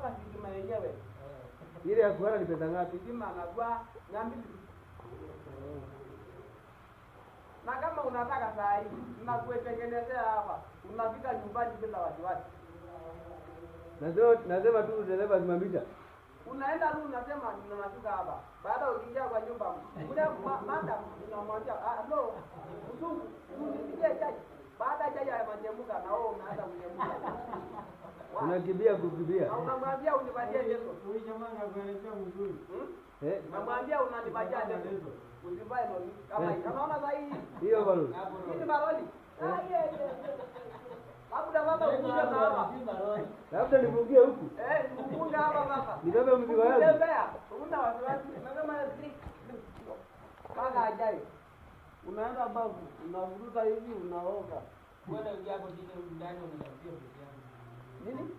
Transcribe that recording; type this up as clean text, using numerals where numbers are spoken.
Hata sitima yenyewe. Ile ya kuhara ni pesa ngapi? Sitima anakuwa 200. Na kama unataka saa hii, tunakutengenezea hapa. Unafika nyumbani bila wasiwasi. Nasema tu dereva simamisha. Unaenda tu unasema ninashuka hapa. Baada ukiingia kwa nyumba, ule madam unamwambia, "Ah, no, mzungu, unipigie chai." Baada chai hayachemuka na wewe unaanza kuchemuka. Unakimbia kukimbia. Na unamwambia unipatie leso. Huyu jamaa anakuelekea mzuri. Eh? Unamwambia unanipatia leso. Usivae loli kama hii. Unaona sasa hii? Hiyo baloli. Hii ni baloli. Ah, yeah, yeah. Labda baba ukuje na hapa. Labda nifungie huku. Eh, nifunge hapa sasa. Nibebe mzigo wangu. Tembea. Una wasiwasi. Unasema mpaka ajaye. Unaenda bafu, unavuruta hivi, unaoga. Wewe ingia hapo chini ndani unatafutia peke yako. Nini?